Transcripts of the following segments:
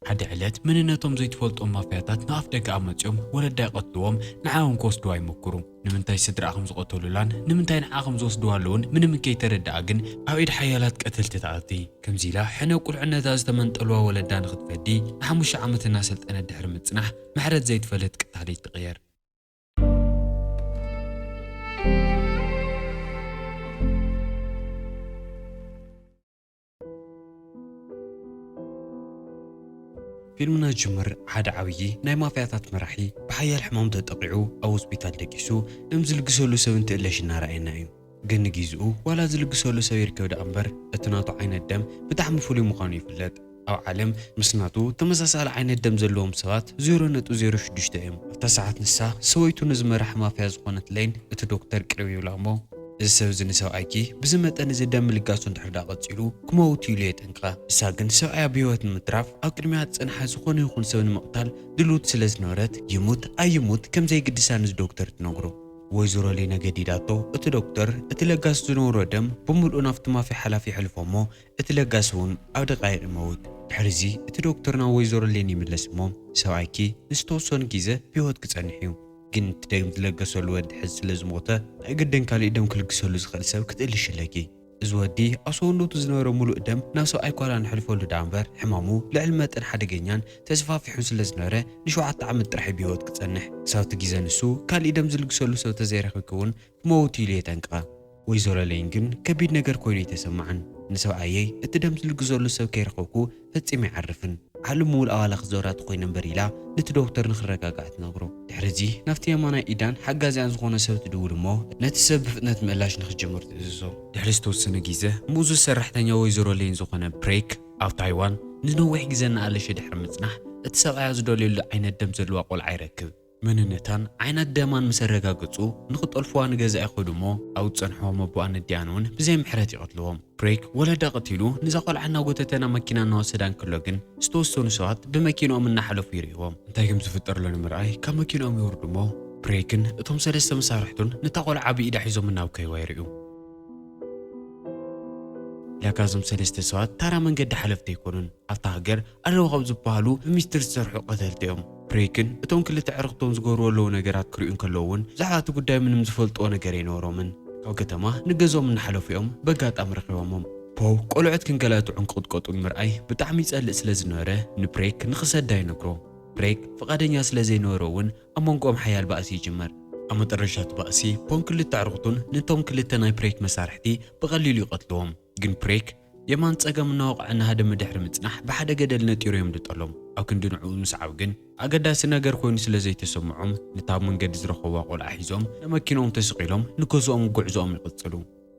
ሓደ ዕለት መንነቶም ዘይትፈልጦም ማፍያታት ንኣፍ ደገ ኣመጺኦም ወለዳ ይቐትልዎም፣ ንዓኦም ክወስድዋ ይሞክሩ። ንምንታይ ስድራኣ ከም ዝቐተሉላን ንምንታይ ንዓ ከም ዝወስድዋ ኣለውን ምንም እንከይተረድኣ ግን ኣብ ኢድ ሓያላት ቀተልቲ ትኣቲ። ከምዚ ኢላ ሕነ ቁልዕነታ ዝተመንጠልዋ ወለዳ ንኽትፈዲ ንሓሙሽተ ዓመት እናሰልጠነት ድሕሪ ምጽናሕ ምሕረት ዘይትፈልጥ ቀታሊት ትቕየር። ፊልምና ጅምር ሓደ ዓብዪ ናይ ማፍያታት መራሒ ብሓያል ሕማም ተጠቒዑ ኣብ ሆስፒታል ደቂሱ፣ ደም ዝልግሰሉ ሰብ እንትእለሽ እናረኣየና እዩ። ግን ንጊዝኡ ዋላ ዝልግሰሉ ሰብ ይርከብ ደኣ እምበር እቲ ናቱ ዓይነት ደም ብጣዕሚ ፍሉይ ምዃኑ ይፍለጥ። ኣብ ዓለም ምስ ናቱ ተመሳሳሊ ዓይነት ደም ዘለዎም ሰባት ዜሮ ነጥቢ ዜሮ ሽዱሽተ እዮም። ኣብታ ሰዓት ንሳ ሰበይቱ ንዝመርሕ ማፍያ ዝኾነት ሌን እቲ ዶክተር ቅርብ ይብላ እሞ፣ እዚ ሰብ እዚ ንሰብኣይኪ ብዚ መጠን እዚ ደም ምልጋሱ እንድሕር ደኣ ቀጺሉ ክመውት ኢሉ የጠንቅቓ። ንሳ ግን ሰብኣያ ብህይወት ንምትራፍ ኣብ ቅድሚያ ዝጸንሓ ዝኾነ ይኹን ሰብ ንምቕታል ድልውቲ ስለ ዝነበረት ይሙት ኣይሙት ከም ዘይግድሳ ንዚ ዶክተር ትነግሮ። ወይዘሮ ሌን ኣገዲዳቶ እቲ ዶክተር እቲ ለጋስ ዝነበሮ ደም ብምሉኡ ናብቲ ማፍያ ሓላፊ የሕልፎ እሞ እቲ ለጋስ እውን ኣብ ደቃይቕ ይመውት። ድሕሪዚ እቲ ዶክተር ናብ ወይዘሮ ሌን ይምለስ እሞ ሰብኣይኪ ንዝተወሰኑ ግዜ ብህይወት ክጸንሕ እዩ፣ ግን እቲ ደም ዝለገሰሉ ወዲ ሕዚ ስለ ዝሞተ ናይ ግድን ካሊእ ደም ክልግሰሉ ዝኽእል ሰብ ክትእልሽ ኣለኪ። እዚ ወዲ ኣብ ሰውነቱ ዝነበረ ሙሉእ ደም ናብ ሰብኣይ ኳላ ንሕልፈሉ ደኣ እምበር ሕማሙ ልዕሊ መጠን ሓደገኛን ተስፋፊሑን ስለ ዝነበረ ንሸውዓተ ዓመት ጥራሕ እዩ ብህይወት ክጸንሕ። ክሳብ እቲ ግዜ ንሱ ካሊእ ደም ዝልግሰሉ ሰብ ተዘይረኺብኪ እውን ክመውት ኢሉ የጠንቅቓ። ወይዘሮ ሌን ግን ከቢድ ነገር ኮይኑ ኣይተሰምዓን። ንሰብኣየይ እቲ ደም ዝልግሰሉ ሰብ ከይረኸብኩ ፈጺመ ኣይዓርፍን። ዓለም ምውል ኣባላ ክዘውራ ተኾይነ እምበር ኢላ ነቲ ዶክተር ንኽረጋጋዕ ትነግሮ። ድሕሪዚ ናብቲ የማናይ ኢዳን ሓጋዚኣን ዝኾነ ሰብ ትድውል እሞ ነቲ ሰብ ብፍጥነት ምእላሽ ንኽጅምር ትእዝዞ። ድሕሪ ዝተወሰነ ግዜ ምእዙዝ ሰራሕተኛ ወይዘሮ ሌን ዝኾነ ፕሬክ ኣብ ታይዋን ንነዊሕ ግዜ እናኣለሸ ድሕሪ ምጽናሕ እቲ ሰብኣያ ዝደልየሉ ዓይነት ደም ዘለዋ ቆልዓ ይረክብ። መንነታን ዓይነት ደማን ምስ ኣረጋገጹ ንኽጠልፍዋ ንገዛ ይኸዱ እሞ ኣብ ዝጸንሕዎ መቦኣን ኣዲኣን እውን ብዘይ ምሕረት ይቐትልዎም። ፕሬክ ወለዳ ቀቲሉ ንዛ ቆልዓ እናጎተተ ናብ መኪና እናወሰዳ እንከሎ ግን ዝተወሰኑ ሰባት ብመኪንኦም እናሓለፉ ይርእይዎም። እንታይ ከም ዝፍጠር ኣሎ ንምርኣይ ካብ መኪንኦም ይወርዱ እሞ ፕሬክን እቶም ሰለስተ መሳርሕቱን ነታ ቆልዓ ብኢዳ ሒዞም እናብከይዋ ይርእዩ። ላካ እዞም ሰለስተ ሰባት ታራ መንገዲ ሓለፍቲ ኣይኮኑን። ኣብታ ሃገር ኣለዉ ካብ ዝበሃሉ ብሚስጥር ዝሰርሑ ቀተልቲ እዮም። ፕሬክን እቶም ክልተ ዕርኽቶም ዝገብርዎ ኣለዉ ነገራት ክርእዩ እንከለዉ እውን ብዛዕባ እቲ ጉዳይ ምንም ዝፈልጥዎ ነገር ኣይነበሮምን። ካብ ከተማ ንገዝኦም እናሓለፉ እዮም በጋጣሚ ረኺቦሞም። ፖው ቆልዑት ክንገላትዑን ክቕጥቀጡን ምርኣይ ብጣዕሚ ይጸልእ ስለ ዝነበረ ንፕሬክ ንኽሰዳ ይነግሮ። ፕሬክ ፍቓደኛ ስለ ዘይነበረ እውን ኣብ መንጎኦም ሓያል ባእሲ ይጅመር። ኣብ መጠረሻ እቲ ባእሲ ፖን ክልተ ኣዕሩኽቱን ነቶም ክልተ ናይ ፕሬክ መሳርሕቲ ብቐሊሉ ይቐትልዎም። ግን ፕሬክ የማን ጸገም እናወቕዐ እናሃደመ ድሕሪ ምጽናሕ ብሓደ ገደል ነጢሩ የምልጠሎም። ኣብ ክንዲ ንዕኡ ምስዓብ ግን ኣገዳሲ ነገር ኮይኑ ስለ ዘይተሰምዖም ነታ ኣብ መንገዲ ዝረኸብዋ ቆልዓ ሒዞም ንመኪንኦም ተሰቒሎም ንገዝኦም ጉዕዞኦም ይቕጽሉ።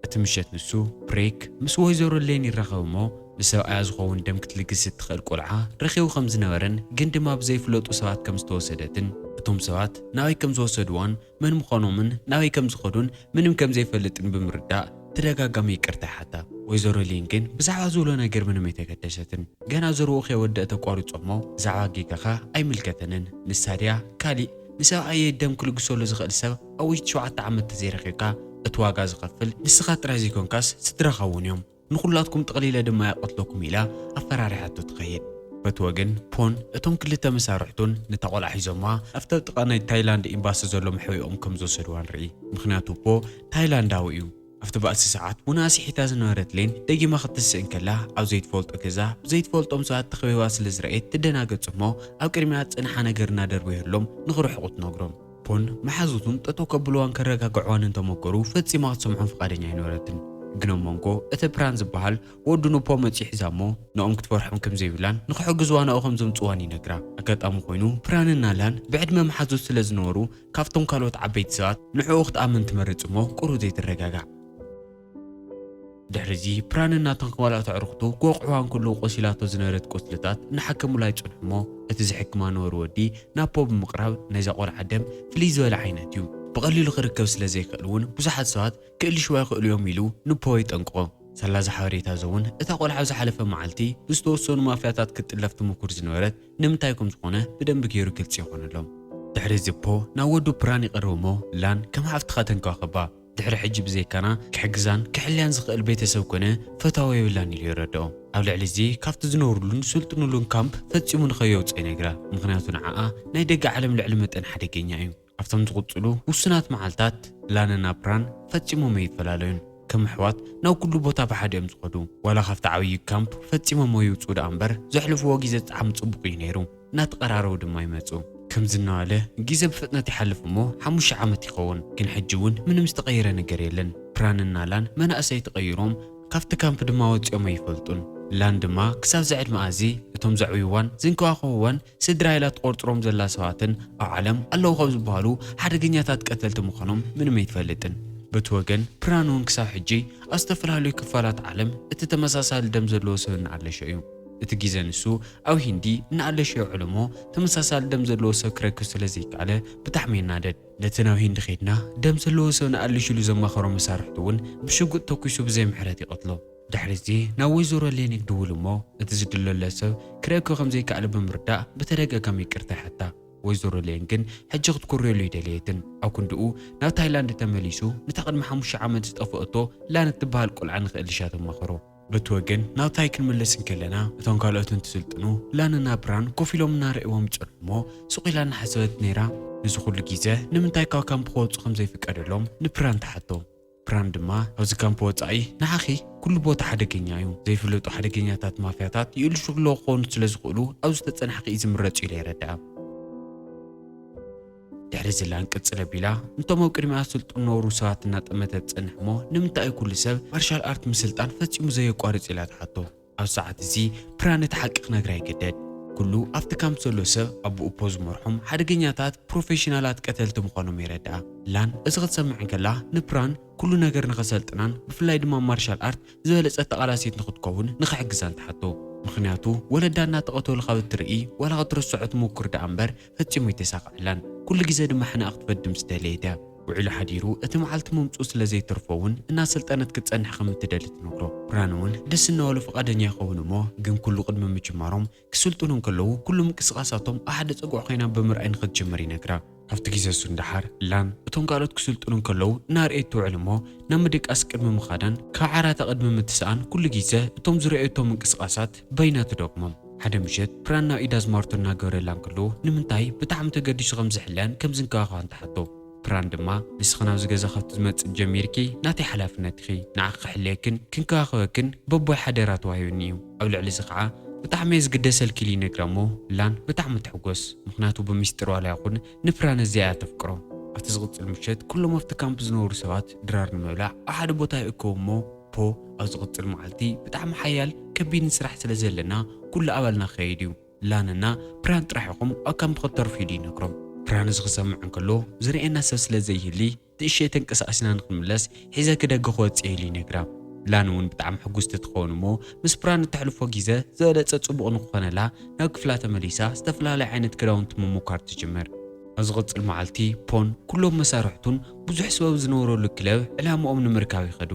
እቲ ምሸት ንሱ ፕሬክ ምስ ወይዘሮ ሌን ይራኸብ እሞ ንሰብኣያ ዝኸውን ደም ክትልግስ እትኽእል ቆልዓ ረኺቡ ከም ዝነበረን ግን ድማ ብዘይፍለጡ ሰባት ከም ዝተወሰደትን እቶም ሰባት ናበይ ከም ዝወሰድዋን መን ምዃኖምን ናበይ ከም ዝኸዱን ምንም ከም ዘይፈልጥን ብምርዳእ ተደጋጋሚ ይቅርታ ይሓታ። ወይዘሮ ሌን ግን ብዛዕባ ዝብሎ ነገር ምንም ኣይተገደሰትን። ገና ዘርኡ ከይወደአ ተቋርጾ እሞ ብዛዕባ ጌጋኻ ኣይምልከተንን። ንሳ ድያ ካሊእ ንሰብኣየይ ደም ክልግሰሉ ዝኽእል ሰብ ኣብ ውሽጢ ሸውዓተ ዓመት ተዘይረኺብካ እቲ ዋጋ ዝኸፍል ንስኻ ጥራይ ዘይኮንካስ ስድራኻ እውን እዮም። ንኹላትኩም ጠቕሊለ ድማ ይቐትለኩም ኢላ ኣፈራሪሓቶ ትኸይድ። በቲ ወገን ፖን እቶም ክልተ መሳርሕቱን ነታ ቆልዓ ሒዞማ ኣብቲ ኣብ ጥቓ ናይ ታይላንድ ኤምባሲ ዘሎ መሕብኦም ከም ዝወሰድዋ ንርኢ። ምኽንያቱ ፖ ታይላንዳዊ እዩ። ኣብቲ ባእሲ ሰዓት ቡና ኣስሒታ ዝነበረት ሌን ደጊማ ክትስእ እንከላ ኣብ ዘይትፈልጦ ገዛ ብዘይትፈልጦም ሰባት ተኸቢባ ስለ ዝረኣየት ትደናገጽ እሞ ኣብ ቅድሚኣ ዝጸንሓ ነገር እናደርበየሎም ንኽርሕቑ ትነግሮም። ፖን መሓዙቱን ጠጠው ከብልዋን ከረጋግዕዋን እንተመከሩ ፈጺማ ክትሰምዖም ፍቓደኛ ኣይነበረትን። ግን ኣብ መንጎ እቲ ፕራን ዝበሃል ወዱ ንፖ መጺኡ ሒዛ እሞ ንኦም ክትፈርሖም ከም ዘይብላን ንኽሕግዝዋ ናብኡ ከም ዘምጽዋን ይነግራ። ኣጋጣሚ ኮይኑ ፕራንና ላን ብዕድመ መሓዙት ስለ ዝነበሩ ካብቶም ካልኦት ዓበይቲ ሰባት ንዕኡ ክትኣምን ትመርጽ እሞ ቁሩብ ዘይትረጋጋዕ። ድሕሪዚ ፕራንን ናቶም ካልኦት ኣዕሩኽቱ ክወቕዕዋ እንከለዉ ቆሲላቶ ዝነበረት ቁስልታት እናሓከሙላ ይጸንሑ እሞ እቲ ዝሕክማ ነበሩ ወዲ ናብ ፖ ብምቕራብ ናይዛ ቆልዓ ደም ፍልይ ዝበለ ዓይነት እዩ። ብቐሊሉ ክርከብ ስለ ዘይክእል እውን ብዙሓት ሰባት ክእልሽዋ ይኽእሉ እዮም ኢሉ ንፖ ይጠንቅቖ። ሳላ እዚ ሓበሬታ እዚ እውን እታ ቆልዓ ኣብ ዝሓለፈ መዓልቲ ብዝተወሰኑ ማፍያታት ክትጥለፍ ትምኩር ዝነበረት ንምንታይ ከም ዝኾነ ብደንቢ ገይሩ ግልጺ ይኾነሎም። ድሕሪ እዚ ፖ ናብ ወዱ ፕራን ይቐርብ እሞ ላን ከም ሓፍትኻ ተንከባኸባ። ድሕሪ ሕጂ ብዘይካና ክሕግዛን ክሕልያን ዝኽእል ቤተሰብ ኮነ ፈታዊ የብላን ኢሉ የረድኦ። ኣብ ልዕሊ እዚ ካብቲ ዝነብሩሉን ዝስልጥኑሉን ካምፕ ፈጺሙ ንኸየውጽእ ይነግራ፣ ምኽንያቱ ንዓኣ ናይ ደገ ዓለም ልዕሊ መጠን ሓደገኛ እዩ። ኣብቶም ዝቕጽሉ ውሱናት መዓልታት፣ ላን እና ፕራን ፈጺሞም ኣይፈላለዩን። ከም ኣሕዋት ናብ ኩሉ ቦታ ብሓደ እዮም ዝኸዱ። ዋላ ካብቲ ዓብዪ ካምፕ ፈጺሞም ኣይውጽኡ ደኣ እምበር፣ ዘሕልፍዎ ግዜ ብጣዕሚ ጽቡቕ እዩ ነይሩ። እናተቐራረቡ ድማ ይመጹ። ከምዚ እናበለ ግዜ ብፍጥነት ይሓልፍ እሞ ሓሙሽተ ዓመት ይኸውን። ግን ሕጂ እውን ምንም ዝተቐየረ ነገር የለን። ፕራንና ላን መናእሰይ ተቐይሮም ካብቲ ካምፕ ድማ ወጺኦም ኣይፈልጡን። ላን ድማ ክሳብ እዚ ዕድመኣ እዚ እቶም ዘዕብይዋን ዝንከባኸብዋን ስድራ ኢላ ትቖጽሮም ዘላ ሰባትን ኣብ ዓለም ኣለዉ ካብ ዝበሃሉ ሓደገኛታት ቀተልቲ ምዃኖም ምንም ኣይትፈልጥን። በቲ ወገን ፕራን እውን ክሳብ ሕጂ ኣብ ዝተፈላለዩ ክፋላት ዓለም እቲ ተመሳሳሊ ደም ዘለዎ ሰብ እናኣለሾ እዩ። እቲ ግዜ ንሱ ኣብ ሂንዲ እናኣለሾ ይውዕል እሞ ተመሳሳሊ ደም ዘለዎ ሰብ ክረክብ ስለ ዘይከኣለ ብጣዕሚ ይናደድ። ነቲ ናብ ሂንዲ ኸይድና ደም ዘለዎ ሰብ ንኣልሽ ኢሉ ዘማኸሮ መሳርሕቱ እውን ብሽጉጥ ተኲሱ ብዘይ ምሕረት ይቐትሎ። ድሕሪ እዚ ናብ ወይዘሮ ሌን ይድውል እሞ እቲ ዝድለለ ሰብ ክረክብ ከም ዘይከኣለ ብምርዳእ ብተደጋጋሚ ይቅርታ ይሓታ። ወይዘሮ ሌን ግን ሕጂ ክትኩርየሉ ይደለየትን። ኣብ ክንድኡ ናብ ታይላንድ ተመሊሱ ነታ ቅድሚ ሓሙሽተ ዓመት ዝጠፍአቶ ላን እትበሃል ቆልዓ ንኽእልሻ ተማኽሮ። በቲ ወገን ናብ ታይ ክንምለስ እንከለና እቶም ካልኦት እንትስልጥኑ ላንና ፕራን ኮፍ ኢሎም እናረእዎም ይጸንሑ እሞ ሱቕ ኢላ እናሓሰበት ነይራ። ነዚ ኩሉ ግዜ ንምንታይ ካብ ካምፕ ክወጹ ከም ዘይፍቀደሎም ንፕራን ትሓቶ። ፕራን ድማ ኣብዚ ካምፕ ወጻኢ ንዓኺ ኩሉ ቦታ ሓደገኛ እዩ፣ ዘይፍለጡ ሓደገኛታት ማፍያታት ይእልሹ ኣለዉ ክኾኑ ስለ ዝኽእሉ ኣብዚ ተጸናሕኺ እዩ ዝምረጽ ኢሉ የረድኣ። ድሕሪ እዚ ላን ቅጽል ኣቢላ ነቶም ኣብ ቅድሚኣ ዝስልጥኑ ዝነበሩ ሰባት እናጠመተት ትጸንሕ እሞ ንምንታይ እዩ ኩሉ ሰብ ማርሻል ኣርት ምስልጣን ፈጺሙ ዘየቋርጽ ኢላ ትሓቶ። ኣብ ሰዓት እዚ ፕራን እቲ ሓቂ ክነግራ ይግደድ። ኩሉ ኣብቲ ካምፕ ዘሎ ሰብ ኣቦኡ ፖ ዝመርሖም ሓደገኛታት ፕሮፌሽናላት ቀተልቲ ምዃኖም የረድኣ። ላን እዚ ክትሰምዕ እንከላ ንፕራን ኩሉ ነገር ንኸሰልጥናን ብፍላይ ድማ ማርሻል ኣርት ዝበለጸት ተቓላሲት ንኽትከውን ንኽሕግዛን ትሓቶ። ምኽንያቱ ወለዳ እናተቐተሉ ካብ እትርኢ ዋላ ክትርስዖ ትሞክር ደኣ እምበር ፈጺሙ ኣይተሳኽዐላን። ኩሉ ግዜ ድማ ሕነኣ ክትፈድም ዝደለየት እያ። ውዒሉ ሓዲሩ እቲ መዓልቲ ምምጽኡ ስለ ዘይተርፎ እውን እናሰልጠነት ክትጸንሕ ከም እትደሊ ትነግሮ። ፕራን እውን ደስ እናበሎ ፍቓደኛ ይኸውን እሞ ግን ኩሉ ቅድሚ ምጅማሮም ክስልጥኑ እንከለዉ ኩሉ ምንቅስቓሳቶም ኣብ ሓደ ጸጉዒ ኮይና ብምርኣይ ንኽትጅምር ይነግራ። ካብቲ ግዜ እሱ ንደሓር ላን እቶም ካልኦት ክስልጥኑ እንከለዉ እናርኣየት ትውዕል እሞ ናብ ምድቃስ ቅድሚ ምኻዳን ካብ ዓራታ ቅድሚ ምትስኣን ኩሉ ግዜ እቶም ዝረኣየቶ ምንቅስቓሳት በይና ትደግሞም። ሓደ ምሸት ፕራን ናብ ኢዳ ዝማርቶ እናገበረላ እንከሎ ንምንታይ ብጣዕሚ ተገዲሱ ከም ዝሕልያን ከም ዝንከባኸባን ትሓቶ። ፕራን ድማ ንስኺ ናብዚ ገዛ ካብ ትመጽእ ጀሚርኪ ናተይ ሓላፍነት ኢኺ። ንዓኺ ክሕልየክን ክንከባኸበክን በቦይ ሓደራ ተዋሂቡኒ እዩ። ኣብ ልዕሊ እዚ ኸዓ ብጣዕሚ እየ ዝግደሰልኪ ኢሉ ይነግራ እሞ ላን ብጣዕሚ ትሕጎስ። ምኽንያቱ ብሚስጢር ዋላ ይኹን ንፕራን እዚኣ እያ ተፍቅሮ። ኣብቲ ዝቕጽል ምሸት ኩሎም ኣብቲ ካምፕ ዝነበሩ ሰባት ድራር ንምብላዕ ኣብ ሓደ ቦታ ይእከቡ እሞ ፖ ኣብ ዝቕጽል መዓልቲ ብጣዕሚ ሓያል ከቢድን ስራሕ ስለ ዘለና ኩሉ ኣባልና ክኸይድ እዩ። ላንና ፕራን ጥራሕ ኢኹም ኣብ ካምፕ ክትተርፉ ኢሉ ይነግሮም። ፕራን እዚ ክሰምዕ እንከሎ ዝርእየና ሰብ ስለ ዘይህሊ ትእሸ ተንቀሳቒስና ንኽንምለስ ሒዘኪ ደገ ክወጽእ ኢሉ ይነግራ። ላን እውን ብጣዕሚ ሕጉስቲ ትኸውን እሞ ምስ ፕራን እተሕልፎ ግዜ ዝበለጸ ጽቡቕ ንክኾነላ ናብ ክፍላ ተመሊሳ ዝተፈላለየ ዓይነት ክዳውንቲ ምምኳር ትጅምር። ኣብ ዝቕጽል መዓልቲ ፖን ኩሎም መሳርሕቱን ብዙሕ ሰብ ኣብ ዝነበረሉ ክለብ ዕላምኦም ንምርካብ ይኸዱ።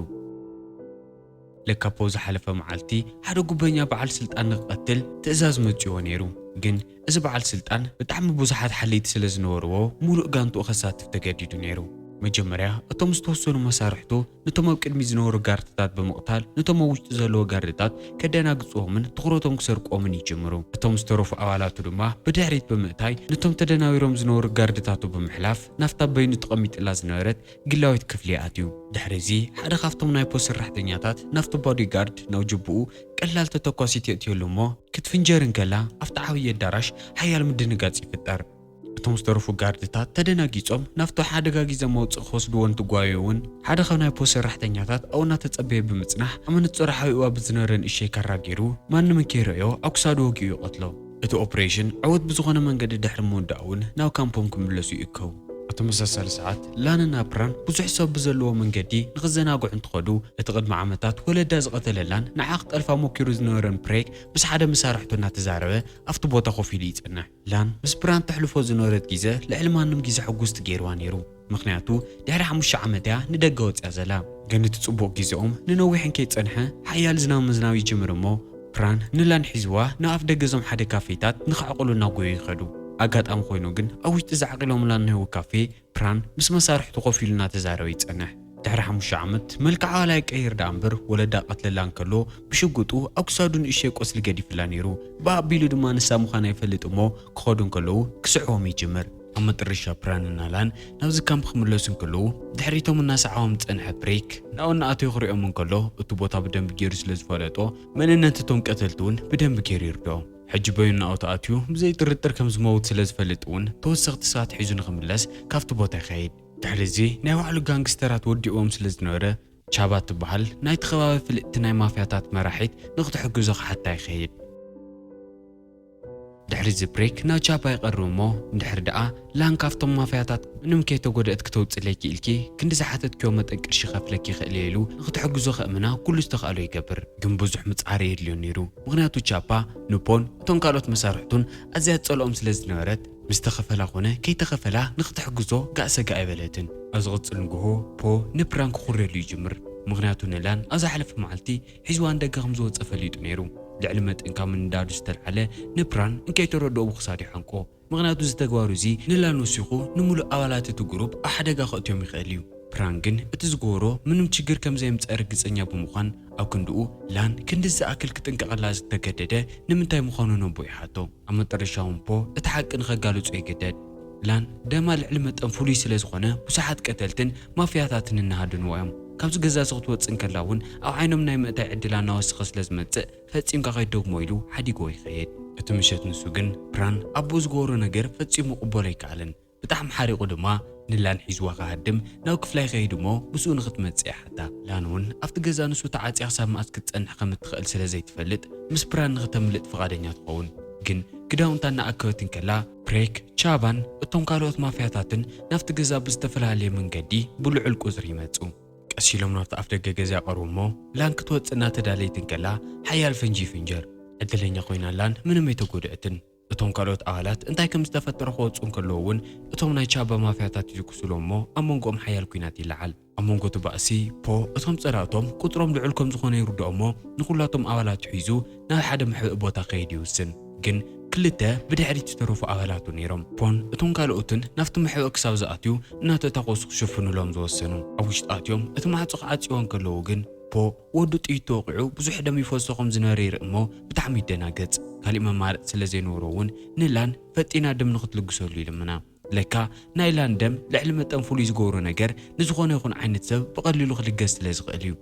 ለካ ፖ ዝሓለፈ መዓልቲ ሓደ ጉበኛ በዓል ስልጣን ንክቐትል ትእዛዝ መጺዎ ነይሩ። ግን እዚ በዓል ስልጣን ብጣዕሚ ብዙሓት ሓለይቲ ስለ ዝነበርዎ ሙሉእ ጋንትኡ ከሳትፍ ተገዲዱ ነይሩ። መጀመርያ እቶም ዝተወሰኑ መሳርሕቱ ነቶም ኣብ ቅድሚት ዝነበሩ ጋርድታት ብምቕታል ነቶም ኣብ ውሽጢ ዘለዉ ጋርድታት ከደናግጽዎምን ትኹረቶም ክሰርቅዎምን ይጅምሩ። እቶም ዝተረፉ ኣባላቱ ድማ ብድሕሪት ብምእታይ ነቶም ተደናቢሮም ዝነበሩ ጋርድታቱ ብምሕላፍ ናብታ በይኑ ተቐሚጥላ ዝነበረት ግላዊት ክፍሊ ኣትዩ። ድሕሪ እዚ ሓደ ካብቶም ናይ ፖ ሰራሕተኛታት ናብቲ ቦዲጋርድ ናብ ጅብኡ ቀላል ተተኳሲት የእትየሉ እሞ ክትፍንጀር እንከላ ኣብቲ ዓብዪ ኣዳራሽ ሓያል ምድንጋጽ ይፍጠር። እቶም ዝተረፉ ጋርድታት ተደናጊጾም ናብቲ ሓደጋ ግዜ መውጽኢ ክወስድዎ እንትጓየዩ እውን ሓደ ካብ ናይ ፖ ሰራሕተኛታት ኣብኡ እናተጸበየ ብምጽናሕ ኣብ መነጸሩ ሓቢእዋ ብዝነበረ ንእሸይ ካራ ገይሩ ማንም እንከይረኣዮ ኣብ ክሳዱ ወጊኡ ይቐትሎ። እቲ ኦፕሬሽን ዕዉት ብዝኾነ መንገዲ ድሕሪ ምውዳእ እውን ናብ ካምፖም ክምለሱ ይእከቡ። ኣብ ተመሳሳሊ ሰዓት ላንና ፕራን ብዙሕ ሰብ ብዘለዎ መንገዲ ንኽዘናግዑ እንትኸዱ እቲ ቅድሚ ዓመታት ወለዳ ዝቐተለ ላን ንዓ ክጠልፋ ሞኪሩ ዝነበረን ፕሬግ ምስ ሓደ መሳርሕቱ እናተዛረበ ኣብቲ ቦታ ኮፍ ኢሉ ይጸንሕ። ላን ምስ ፕራን ተሕልፎ ዝነበረት ግዜ ልዕሊ ማንም ግዜ ሕጉስቲ ገይርዋ ነይሩ። ምኽንያቱ ድሕሪ ሓሙሽተ ዓመት እያ ንደገ ወጽያ ዘላ። ግን እቲ ጽቡቕ ግዜኦም ንነዊሕ እንከይጸንሐ ሓያል ዝናብ ምዝናብ ይጅምር እሞ ፕራን ንላን ሒዝዋ ንኣፍ ደገ እዞም ሓደ ካፌታት ንኸዕቕሉ እናጎዩ ይኸዱ። ኣጋጣሚ ኮይኑ ግን ኣብ ውሽጢ ዛዕቂሎም ላን ንህዊ ካፌ ፕራን ምስ መሳርሕቱ ኮፍ ኢሉ እናተዛረበ ይጸንሕ። ድሕሪ ሓሙሽተ ዓመት መልክዓ ዋላ ይቀይር ደኣ እምበር፣ ወለዳ ቀትለላ እንከሎ ብሽጉጡ ኣብ ክሳዱ ንእሽተይ ቆስሊ ገዲፍላ ነይሩ። ብኣቢሉ ድማ ንሳ ምዃና ይፈልጥ እሞ፣ ክኸዱ እንከለዉ ክስዕቦም ይጅምር። ኣብ መጠረሻ ፕራንና ላን ናብዚ ካምፕ ክምለሱ እንከለዉ፣ ድሕሪቶም እናሰዓቦም ዝጸንሐ ፕሬክ ናብኡ እናኣተዩ ክሪኦም እንከሎ፣ እቲ ቦታ ብደንቢ ገይሩ ስለ ዝፈለጦ፣ መንነት እቶም ቀተልቲ እውን ብደንቢ ገይሩ ይርድኦም። ሕጂ በይኑ ናብኡ ተኣትዩ ብዘይ ጥርጥር ከም ዝመውት ስለ ዝፈልጥ እውን፣ ተወሰኽቲ ሰባት ሒዙ ንኽምለስ ካብቲ ቦታ ይኸይድ። ድሕሪ እዚ ናይ ባዕሉ ጋንግስተራት ወዲእዎም ስለ ዝነበረ፣ ቻባ ትበሃል ናይቲ ከባቢ ፍልጥቲ ናይ ማፍያታት መራሒት ንኽትሕግዞ ክሓታ ይኸይድ። ድሕሪ እዚ ፕሬክ ናብ ቻባ ይቐርብ እሞ፣ እንድሕር ደኣ ላን ካብቶም ማፍያታት ምንም ከይተጎድአት ክተውፅለኪ ኢልኪ ክንዲ ዝሓተትክዮ መጠን ቅርሺ ከፍለኪ ይኽእል እየ ኢሉ ንኽትሕግዞ ከእምና ኩሉ ዝተኽኣሎ ይገብር። ግን ብዙሕ ምጽዓር የድልዮ ነይሩ። ምኽንያቱ ቻባ ንፖን እቶም ካልኦት መሳርሕቱን ኣዝያ ትጸልኦም ስለ ዝነበረት፣ ምስ ተኸፈላ ኮነ ከይተኸፈላ ንኽትሕግዞ ጋእ ሰጋእ ኣይበለትን። ኣብ ዝቕጽል ንግሆ ፖ ንፕራን ክኹርየሉ ይጅምር። ምኽንያቱ ንላን ኣብ ዝሓለፈ መዓልቲ ሒዝዋ ንደገ ከም ዝወጸ ፈሊጡ ነይሩ። ልዕሊ መጠን ካብ ምንዳዱ ዝተልዓለ ንፕራን እንከይተረድኦ ብኽሳዱ ይሓንቆ። ምኽንያቱ እዚ ተግባሩ እዚ ንላን ወሲኹ ንምሉእ ኣባላት እቲ ግሩፕ ኣብ ሓደጋ ከእትዮም ይኽእል እዩ። ፕራን ግን እቲ ዝገበሮ ምንም ችግር ከም ዘየምጽአ ርግጸኛ ብምዃን ኣብ ክንድኡ ላን ክንዲ ዝኣክል ክጥንቀቐላ ዝተገደደ ንምንታይ ምዃኑ ነቦ ይሓቶ። ኣብ መጠረሻ እውን ፖ እቲ ሓቂ ንኸጋልጾ ይግደድ። ላን ደማ ልዕሊ መጠን ፍሉይ ስለ ዝኾነ ብዙሓት ቀተልትን ማፍያታትን እናሃደንዎ እዮም። ካብዚ ገዛ እዚ ክትወጽእ እንከላ እውን ኣብ ዓይኖም ናይ ምእታይ ዕድላ እናወሰኸ ስለ ዝመጽእ ፈጺምካ ከይትደግሞ ኢሉ ሓዲግዎ ይኸይድ። እቲ ምሸት ንሱ ግን ፕራን ኣቦኡ ዝገበሮ ነገር ፈጺሙ ክቕበሎ ኣይከኣለን። ብጣዕሚ ሓሪቑ ድማ ንላን ሒዝዋ ክሃድም ናብ ክፍላ ይኸይድ እሞ ምስኡ ንኽትመጽእ ይሓታ። ላን እውን ኣብቲ ገዛ ንሱ ተዓጽያ ክሳብ መኣስ ክትጸንሕ ከም እትኽእል ስለ ዘይትፈልጥ ምስ ፕራን ንኽተምልጥ ፍቓደኛ ትኸውን። ግን ክዳውንታ እናኣከበት እንከላ ፕሬክ፣ ቻባን እቶም ካልኦት ማፍያታትን ናብቲ ገዛ ብዝተፈላለየ መንገዲ ብልዑል ቁጽሪ ይመጹ። ቀስ ኢሎም ናብቲ ኣፍ ደገ ገዛ ይቐርቡ እሞ ላን ክትወጽእ እናተዳለየት እንከላ ሓያል ፈንጂ ይፍንጀር። ዕድለኛ ኮይና ላን ምንም ኣይተጎድአትን። እቶም ካልኦት ኣባላት እንታይ ከም ዝተፈጠረ ክወጹ እንከለዉ እውን እቶም ናይ ቻባ ማፍያታት ይትኩስሎም እሞ ኣብ መንጎኦም ሓያል ኲናት ይለዓል። ኣብ መንጎ እቲ ባእሲ ፖ እቶም ጸላእቶም ቁጽሮም ልዑል ከም ዝኾነ ይርድኦ እሞ ንኹላቶም ኣባላት ሒዙ ናብ ሓደ መሕብኢ ቦታ ክኸይድ ይውስን። ግን ክልተ ብድሕሪት ዝተረፉ ኣባላቱ ነይሮም። ፖን እቶም ካልኦትን ናብቲ መሕብኢ ክሳብ ዝኣትዩ እናተታኮሱ ክሽፍኑሎም ዝወሰኑ። ኣብ ውሽጢ ኣትዮም እቲ ማዕጾ ክዓጽይዎ እንከለዉ ግን ፖ ወዱ ጥይት ተወቒዑ ብዙሕ ደም ይፈሶ ከም ዝነበረ ይርኢ እሞ ብጣዕሚ ይደናገጽ። ካሊእ መማረጺ ስለ ዘይነበሮ እውን ንላን ፈጢና ደም ንኽትልግሰሉ ይልምና። ለካ ናይ ላን ደም ልዕሊ መጠን ፍሉይ ዝገብሮ ነገር ንዝኾነ ይኹን ዓይነት ሰብ ብቐሊሉ ክልገስ ስለ ዝኽእል እዩ።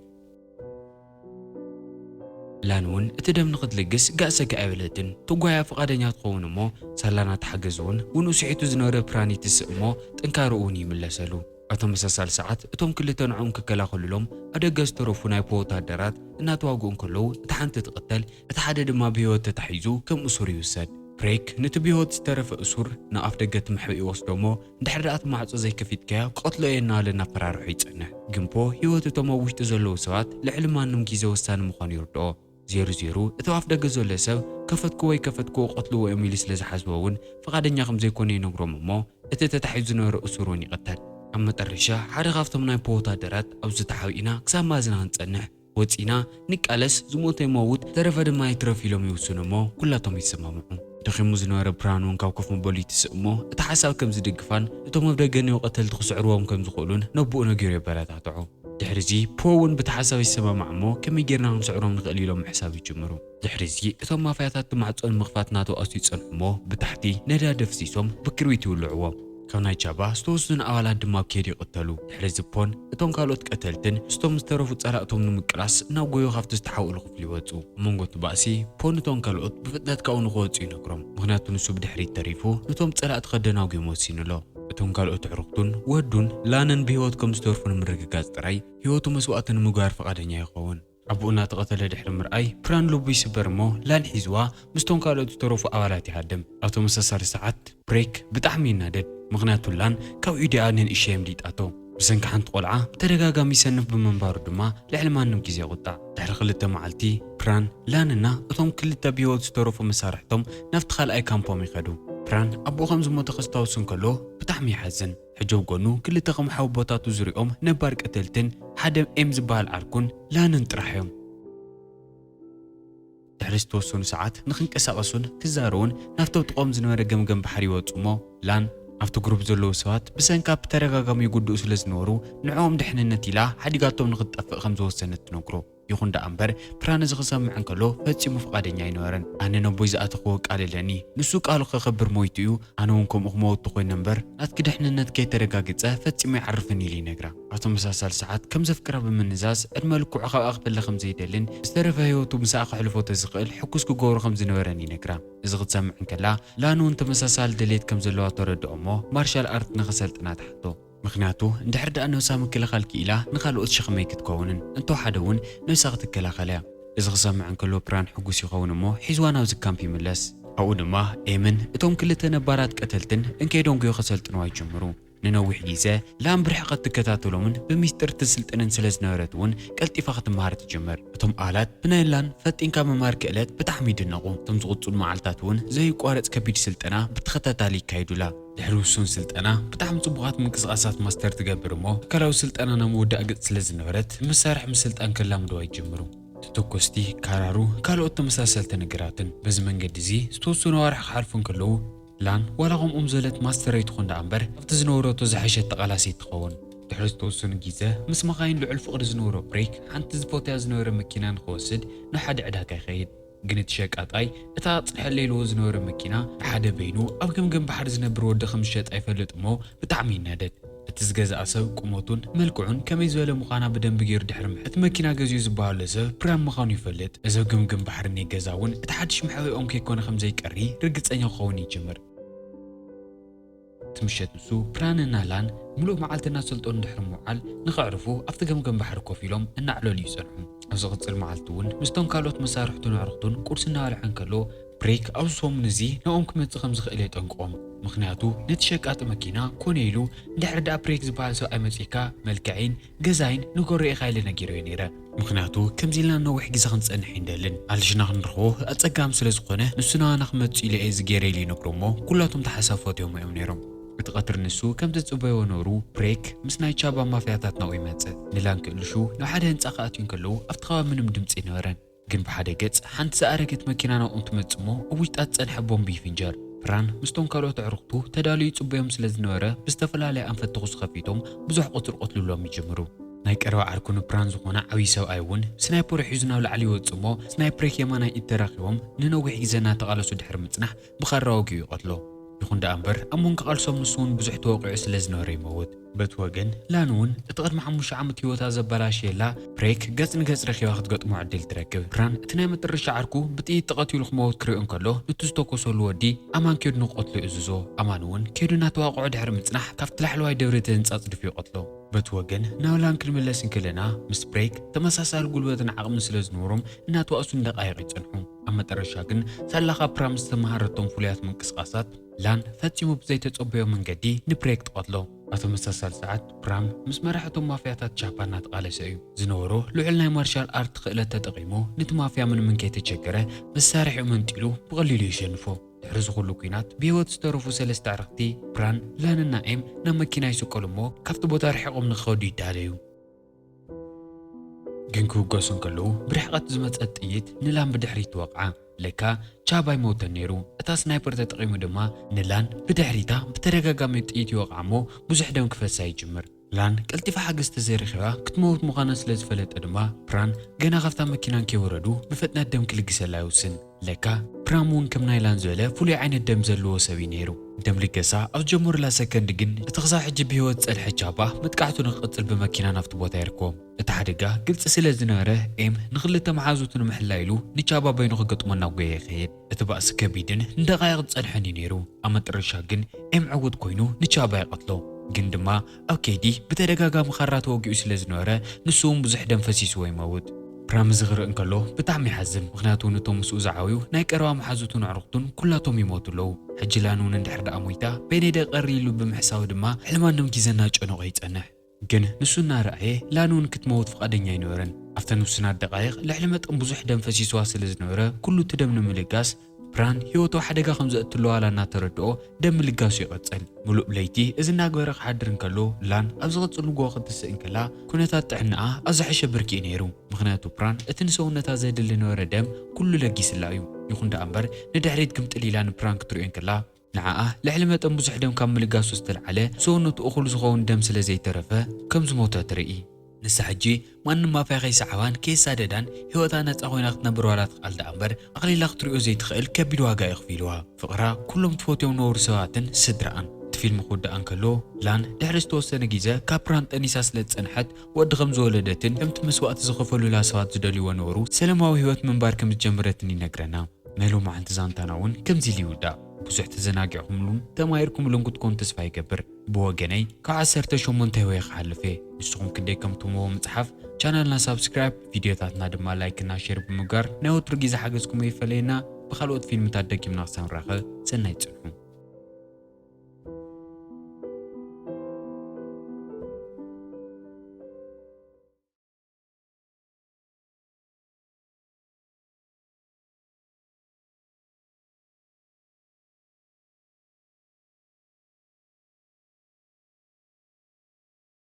ላን እውን እቲ ደም ንኽትልግስ ጋእ ሰጋእ ኣይበለትን። ትጓያ ፍቓደኛ ትኸውን እሞ ሳላ ናተሓገዙ እውን ውንኡ ስሒቱ ዝነበረ ፕራን ይትስእ እሞ ጥንካረኡ እውን ይምለሰሉ። ኣብ ተመሳሳሊ ሰዓት እቶም ክልተ ንዕኦም ክከላኸሉሎም ኣብ ደገ ዝተረፉ ናይ ፖ ወታደራት እናተዋግኡ እንከለዉ እታ ሓንቲ ትቕተል፣ እቲ ሓደ ድማ ብህይወት ተታሒዙ ከም እሱር ይውሰድ። ፕሬክ ነቲ ብህይወት ዝተረፈ እሱር ናብ ኣፍ ደገ እቲ መሕብኢ ይወስዶ እሞ እንድሕር ደኣ እቲ ማዕጾ ዘይከፊትካዮ ክቐትሎ እየ እናበለ እናፈራርሖ ይጸንሕ። ግን ፖ ህይወት እቶም ኣብ ውሽጢ ዘለዉ ሰባት ልዕሊ ማንም ግዜ ወሳኒ ምዃኑ ይርድኦ። ዜሩ ዜሩ እቲ ኣብ ኣፍ ደገ ዘሎ ሰብ ከፈትክዎ ኣይከፈትክዎ ክቐትልዎ እዮም ኢሉ ስለ ዝሓስቦ እውን ፍቓደኛ ከም ዘይኮነ ይነግሮም እሞ እቲ ተታሒዙ ዝነበረ እሱር እውን ይቕተል። ኣብ መጠረሻ ሓደ ካብቶም ናይ ፖ ወታደራት ኣብዚ ተሓቢእና ክሳብ መኣዝና ክንጸንሕ ወጺና ንቃለስ፣ ዝሞተ ይመውት ዝተረፈ ድማ ይትረፍ ኢሎም ይውስኑ እሞ ኩላቶም ይሰማምዑ። ደኺሙ ዝነበረ ፕራን እውን ካብ ኮፍ መበሉ ይትስእ እሞ እቲ ሓሳብ ከም ዝድግፋን እቶም ኣብ ደገ እኔዉ ቀተልቲ ክስዕርዎም ከም ዝኽእሉን ነቦኡ ነጊሩ የበረታትዖ። ድሕሪ እዚ ፖ እውን በቲ ሓሳብ ይሰማማዕ እሞ ከመይ ጌርና ክንስዕሮም ንኽእል ኢሎም ምሕሳብ ይጅምሩ። ድሕሪ እዚ እቶም ማፍያታት እቲ ማዕጾ ንምኽፋት እናተባእሱ ይጸንሑ እሞ ብታሕቲ ነዳዲ ኣፍሲሶም ብክርቢት ይውልዕዎም። ካብ ናይ ቻባ ዝተወሰኑ ኣባላት ድማ ኣብ ከይዲ ይቕተሉ። ድሕሪ እዚ ፖን እቶም ካልኦት ቀተልትን ምስቶም ዝተረፉ ጸላእቶም ንምቅላስ እናጎዩ ካብቲ ዝተሓውእሉ ክፍሊ ይወጹ። ኣብ መንጎ እቲ ባእሲ ፖን እቶም ካልኦት ብፍጥነት ካብኡ ንኽወጹ ይነግሮም። ምኽንያቱ ንሱ ብድሕሪት ተሪፉ ነቶም ጸላእቲ ከደናጉዮም ወሲኑ ኣሎ። እቶም ካልኦት ኣዕሩኽቱን ወዱን ላንን ብህይወት ከም ዝተርፉ ንምርግጋጽ ጥራይ ህይወቱ መስዋእቲ ንምግባር ፍቓደኛ ይኸውን። ኣቦኡ እናተቐተለ ድሕሪ ምርኣይ ፕራን ልቡ ይስበር እሞ ላን ሒዝዋ ምስቶም ካልኦት ዝተረፉ ኣባላት ይሃድም። ኣብ ተመሳሳሊ ሰዓት ፕሬክ ብጣዕሚ ይናደድ፣ ምኽንያቱ ላን ካብ ኢዲኣ ንንእሸይ ኣምሊጣቶ። ብሰንኪ ሓንቲ ቆልዓ ብተደጋጋሚ ይሰንፍ ብምንባሩ ድማ ልዕሊ ማንም ግዜ ይቑጣዕ። ድሕሪ ክልተ መዓልቲ ፕራን፣ ላንና እቶም ክልተ ብህይወት ዝተረፉ መሳርሕቶም ናብቲ ካልኣይ ካምፖም ይኸዱ። ፕራን ኣቦኡ ከም ዝሞተ ከስታውስ እንከሎ ብጣዕሚ ይሓዝን። ሕጂ ኣብ ጎኑ ክልተ ከም ሓወቦታቱ ዝሪኦም ነባር ቀተልትን ሓደ ኤም ዝበሃል ዓርኩን ላንን ጥራሕ እዮም። ድሕሪ ዝተወሰኑ ሰዓት ንኽንቀሳቐሱን ክዛረቡን ናብቲ ኣብ ጥቕኦም ዝነበረ ገምገም ባሕሪ ይወጹ እሞ ላን ኣብቲ ግሩፕ ዘለዉ ሰባት ብሰንካ ብተደጋጋሚ ይጉድኡ ስለ ዝነበሩ፣ ንዕኦም ድሕንነት ኢላ ሓዲጋቶም ንኽትጠፍእ ከም ዝወሰነት ትነግሮ። ይኹን ደኣ እምበር፣ ፕራን እዚ ክሰምዕ እንከሎ ፈጺሙ ፍቓደኛ ኣይነበረን። "ኣነ ነቦይ ዝኣተኽዎ ቃል ኣለኒ። ንሱ ቃሉ ከኸብር ሞይቱ እዩ፣ ኣነ እውን ከምኡ ክመወቱ ኮይነ እምበር፣ ናትኪ ድሕንነት ከይተረጋገጸ ፈጺሙ ኣይዓርፍን" ኢሉ ይነግራ። ኣብ ተመሳሳሊ ሰዓት፣ ከም ዘፍቅራ ብምንዛዝ፣ ዕድመ ልክዑ ካብኣ ክፍለ ከም ዘይደልን፣ ዝተረፈ ህይወቱ ምስኣ ከሕልፎ ተዝኽእል ሕጉስ ክገብሮ ከም ዝነበረን ይነግራ። እዚ ክትሰምዕ እንከላ፣ ላን እውን ተመሳሳሊ ድሌት ከም ዘለዋ ተረድኦ እሞ፣ ማርሻል ኣርት ንኸሰልጥና ትሓቶ። ምኽንያቱ፣ እንድሕር ደኣ ነብሳ ምክልኻል ክኢላ፣ ንኻልኦት ሸኽሚ ኣይክትከውንን። እንተወሓደ እውን፣ ነብሳ ክትከላኸል እያ። እዚ ክሰምዕ እንከሎ፣ ፕራን ሕጉስ ይኸውን እሞ፣ ሒዝዋ ናብዚ ካምፕ ይምለስ። ኣብኡ ድማ፣ ኤምን እቶም ክልተ ነባራት ቀተልትን እንከይ ዶንግዮ ከሰልጥንዋ ይጅምሩ። ንነዊሕ ግዜ፣ ላን ብርሕቐት ትከታተሎምን ብሚስጥር ትስልጥንን ስለ ዝነበረት እውን፣ ቀልጢፋ ክትመሃር ትጅምር። እቶም ኣላት ብናይ ላን ፈጢንካ ምምሃር ክእለት ብጣዕሚ ይድነቑ። እቶም ዝቕጽሉ መዓልታት እውን፣ ዘዩቋረጽ ከቢድ ስልጠና ብተኸታታሊ ይካይዱላ። ድሕሪ ውሱን ስልጠና፣ ብጣዕሚ ጽቡቓት ምንቅስቓሳት ማስተር ትገብር እሞ፣ ኣካላዊ ስልጠና ናብ ምውዳእ ገጽ ስለ ዝነበረት፣ መሳርሒ ምስልጣን ከላምድዋ ይጅምሩ። ተተኮስቲ፣ ካራሩ፣ ካልኦት ተመሳሰልቲ ነገራትን። በዚ መንገዲ እዚ፣ ዝተወሰኑ ኣዋርሕ ክሓልፉ እንከለዉ፣ ላን ዋላ ከምኦም ዝበለት ማስተር ኣይትኹን ደኣ እምበር፣ ኣብቲ ዝነበረቶ ዝሐሸት ተቓላሰይቲ ትኸውን። ድሕሪ ዝተወሰኑ ግዜ፣ ምስ መኻይን ልዑል ፍቕሪ ዝነበሮ ብሬክ፣ ሓንቲ ዝፈትያ ዝነበረ መኪና ንኽወስድ ናብ ሓደ ዕዳጋ ይኸይድ። ግን እቲ ሸቃጣይ፣ እታ ኣጽንሐለይ ኢልዎ ዝነበረ መኪና፣ ሓደ በይኑ ኣብ ገምገም ባሕሪ ዝነብር ወዲ ከም ዝሸጣ ይፈልጥ እሞ፣ ብጣዕሚ ይናደድ። እቲ ዝገዝኣ ሰብ ቁመቱን መልክዑን ከመይ ዝበለ ምዃና ብደንቢ ገይሩ ድሕሪ ምሕት፣ እቲ መኪና ገዚኡ ዝበሃሎ ሰብ ፕራን ምዃኑ ይፈልጥ። እዚ ኣብ ገምገም ባሕሪ እኒኤ ገዛ እውን እቲ ሓድሽ መሕብኦም ከይኮነ ከም ዘይቀሪ ርግጸኛ ክኸውን ይጅምር። እቲ ምሸት ንሱ፣ ፕራንና ላን ምሉእ መዓልቲ እናሰልጠኑ ድሕሪ ምውዓል፣ ንኸዕርፉ ኣብቲ ገምገም ባሕሪ ኮፍ ኢሎም እናዕለሉ ይጸንሑ። ኣብ ዝቕጽል መዓልቲ እውን ምስቶም ካልኦት መሳርሕቱን ኣዕሩኽቱን ቁርሲ እናበልዐ እንከሎ፣ ብሬክ ኣብዚ ሰሙን እዚ ናብኦም ክመጽእ ከም ዝኽእል የጠንቅቖም። ምኽንያቱ ነቲ ሸቃጢ መኪና ኮነ ኢሉ፣ እንድሕር ደኣ ብሬክ ዝበሃል ሰብኣይ መጺእካ፣ መልክዐይን ገዛይን ንገሮ ኢኻ ኢለ ነጊረዮ ነይረ። ምኽንያቱ ከምዚ ኢልና ነዊሕ ግዜ ክንጸንሕ ኣይንደልን። ኣልሽና ክንረኽቦ ኣጸጋሚ ስለ ዝኾነ፣ ንሱ ናባና ክመጽእ ኢለ እየ እዚ ገይረ ኢሉ ይነግሮ እሞ፣ ኩላቶም ተሓሳብ ፈትዮም እዮም ነይሮም። እቲ ቀትሪ ንሱ ከም ዝጽበዮ ነበሩ፣ ብሬክ ምስ ናይ ቻባ ማፍያታት ናብኡ ይመጽእ። ንላን ክእልሹ ናብ ሓደ ህንጻ ክኣትዩ እንከለዉ፣ ኣብቲ ከባቢ ምንም ድምጺ ኣይነበረን። ግን ብሓደ ገጽ ሓንቲ ዝኣረገት መኪና ናብኦም ትመጽእ እሞ፣ ኣብ ውሽጣ ዝጸንሐ ቦምብ ይፍንጀር። ፕራን ምስቶም ካልኦት ኣዕሩኽቱ ተዳልዩ ይጽበዮም ስለ ዝነበረ፣ ብዝተፈላለየ ኣንፈት ተኹሲ ከፊቶም ብዙሕ ቁጽሪ ቅትልሎም ይጅምሩ። ናይ ቀረባ ዓርኩ ንፕራን ዝኾነ ዓብዪ ሰብኣይ እውን ስናይፐሩ ሒዙ ናብ ላዕሊ ይወጽእ እሞ፣ ስናይፕሬክ የማናይ ኢድ ተራኺቦም ንነዊሕ ግዜ እናተቓለሱ ድሕሪ ምጽናሕ ብኻራ ወጊኡ ይቐትሎ። ይኹን ደኣ እምበር፣ ኣብ መንጎ ቃልሶም ንሱ እውን ብዙሕ ተወቒዑ ስለ ዝነበረ ይመውት። በቲ ወገን ላን እውን እቲ ቅድሚ ሓሙሽተ ዓመት ህይወታ ዘበላሸየላ ብሬክ ገጽ ንገጽ ረኺባ ክትገጥሞ ዕድል ትረክብ። ፕራን እቲ ናይ መጨረሻ ዓርኩ ብጥይት ተቐቲሉ ክመውት ክሪኦ እንከሎ፣ ነቲ ዝተኮሰሉ ወዲ ኣማን ኬዱ ንክቐትሎ ይእዝዞ። ኣማን እውን ኬዱ እናተዋቕዖ ድሕሪ ምጽናሕ፣ ካብቲ ላዕለዋይ ደብሪ እቲ ህንጻ ጽድፉ ይቐትሎ። በቲ ወገን ናብ ላን ክንምለስ እንከለና፣ ምስ ብሬክ ተመሳሳሊ ጉልበትን ዓቕምን ስለ ዝነበሮም፣ እናተዋእሱ ንደቓይቕ ይጸንሑ። ኣብ መጠረሻ ግን፣ ሳላ ካብ ፕራም ዝተመሃረቶም ፍሉያት ምንቅስቓሳት፣ ላን ፈጺሙ ብዘይተጸበዮ መንገዲ ንብሬክ ትቐትሎ። ኣብ ተመሳሳሊ ሰዓት፣ ፕራም ምስ መራሕቶም ማፍያታት ጃፓን እናተቓለሰ እዩ። ዝነበሮ ልዑል ናይ ማርሻል ኣርት ክእለት ተጠቒሙ፣ ነቲ ማፍያ ምንም እንከይተቸገረ፣ መሳርሒኡ መንጢሉ ብቐሊሉ የሸንፎ። ድሕሪ እዚ ኩሉ ኲናት፣ ብህይወት ዝተረፉ ሰለስተ ኣዕርኽቲ፣ ፕራን፣ ላንና ኤም፣ ናብ መኪና ይስቀሉ እሞ፣ ካብቲ ቦታ ርሒቖም ንኽኸዱ ይዳለዩ። ግን ክውገሱ እንከለዉ፣ ብርሕቐት ዝመጸት ጥይት ንላን ብድሕሪት ትወቕዓ። ለካ ቻባ ኣይመውተን ነይሩ። እታ ስናይፐር ተጠቒሙ ድማ ንላን ብድሕሪታ ብተደጋጋሚ ጥይት ይወቕዓ እሞ፣ ብዙሕ ደም ክፈሳ ይጅምር። ላን ቀልጢፋ ሓገዝ ተዘይረኺባ ክትመውት ምዃና ስለ ዝፈለጠ ድማ፣ ፕራን ገና ካብታ መኪና እንከይወረዱ ብፍጥነት ደም ክልግሰላ ይውስን። ለካ ፕራም እውን ከም ናይ ላን ዝበለ ፍሉይ ዓይነት ደም ዘለዎ ሰብ እዩ ነይሩ። ደም ልገሳ ኣብ ዝጀመሩላ ሰከንድ ግን፣ እቲ ክሳብ ሕጂ ብህይወት ዝጸንሐ ቻባ መጥቃዕቱ ንክቕጽል ብመኪና ናብቲ ቦታ የርክቦም። እቲ ሓደጋ ግልጺ ስለ ዝነበረ፣ ኤም ንኽልተ መሓዙቱ ንምሕላይ ኢሉ ንቻባ በይኑ ክገጥሞ እናጎየ ይኸይድ። እቲ ባእሲ ከቢድን ንደቓይቕ ዝጸንሐን እዩ ነይሩ። ኣብ መጠረሻ ግን ኤም ዕዉት ኮይኑ ንቻባ ይቐትሎ። ግን ድማ ኣብ ከይዲ ብተደጋጋሚ ካራ ተወጊኡ ስለ ዝነበረ፣ ንሱ እውን ብዙሕ ደም ፈሲስዎ ይመውት። ፕራም እዚ ክርኢ እንከሎ ብጣዕሚ ይሓዝን፣ ምኽንያቱ ነቶም ምስኡ ዝዓብዩ ናይ ቀረባ መሓዙቱን ኣዕሩኽቱን ኩላቶም ይሞቱ ኣለዉ። ሕጂ ላን እውን እንድሕር ደኣ ሞይታ፣ በይነይ ደኣ ቀሪ ኢሉ ብምሕሳቡ ድማ ሕልማን ነም ግዜ እናጨነቖ ይጸንሕ። ግን ንሱ እናረኣየ ላን እውን ክትመውት ፍቓደኛ ኣይነበረን። ኣብተን ውሱናት ደቓይቕ ልዕሊ መጠን ብዙሕ ደም ፈሲስዋ ስለ ዝነበረ፣ ኩሉ እቲ ደም ንምልጋስ ፕራን ህይወቱ ኣብ ሓደጋ ከም ዘእትሎ ዋላ እናተረድኦ ደም ምልጋሱ ይቐጽል። ምሉእ ለይቲ እዚ እናገበረ ክሓድር እንከሎ፣ ላን ኣብ ዝቕጽል ንግሆ ክትስእ እንከላ፣ ኩነታት ጥዕናኣ ኣብ ዝሐሸ ብርኪ እዩ ነይሩ። ምኽንያቱ ፕራን እቲ ንሰውነታ ዘድሊ ነበረ ደም ኩሉ ለጊስላ እዩ። ይኹን ደኣ እምበር፣ ንድሕሪት ግምጥል ኢላ ንፕራን ክትርእዮ እንከላ፣ ንዓኣ ልዕሊ መጠን ብዙሕ ደም ካብ ምልጋሱ ዝተልዓለ ሰውነቱ እኹል ዝኸውን ደም ስለ ዘይተረፈ ከም ዝሞተ ትርኢ። ንሳ ሕጂ ማንም ኣፍያ ከይሰዓባን ከየሳደዳን ህይወታ ነጻ ኮይና ክትነብር ዋላ ትኽኣል ደኣ እምበር ኣቕሊላ ክትሪኦ ዘይትኽእል ከቢድ ዋጋ የኽፊልዋ። ፍቕራ፣ ኩሎም ትፈትዮም ነበሩ ሰባትን ስድራኣን። እቲ ፊልም ክውዳእ እንከሎ ላን ድሕሪ ዝተወሰነ ግዜ ካብ ፕራን ጠኒሳ ስለ ዝጸንሐት ወዲ ከም ዝወለደትን ከምቲ መስዋእቲ ዝኸፈሉላ ሰባት ዝደልይዎ ነበሩ ሰላማዊ ህይወት ምንባር ከም ዝጀመረትን ይነግረና። ናይ ሎማዓንቲ ዛንታና እውን ከምዚ ኢሉ ይውዳእ። ብዙሕ ተዘናጊዕኩምሉን ተማሂርኩምሉን ክትኮኑ ተስፋ ይገብር። ብወገነይ ካብ ዓሰርተ ሸሞንተ ህይወይ ክሓልፍ እየ። ንስኹም ክንደይ ከም ትምዎ ምጽሓፍ፣ ቻናልና ሳብስክራይብ፣ ቪድዮታትና ድማ ላይክ እና ሼር ብምግባር ናይ ወትሩ ግዜ ሓገዝኩም ይፈለየና። ብኻልኦት ፊልምታት ደጊምና ክሳብ ንራኸብ ሰናይ ጽንሑ።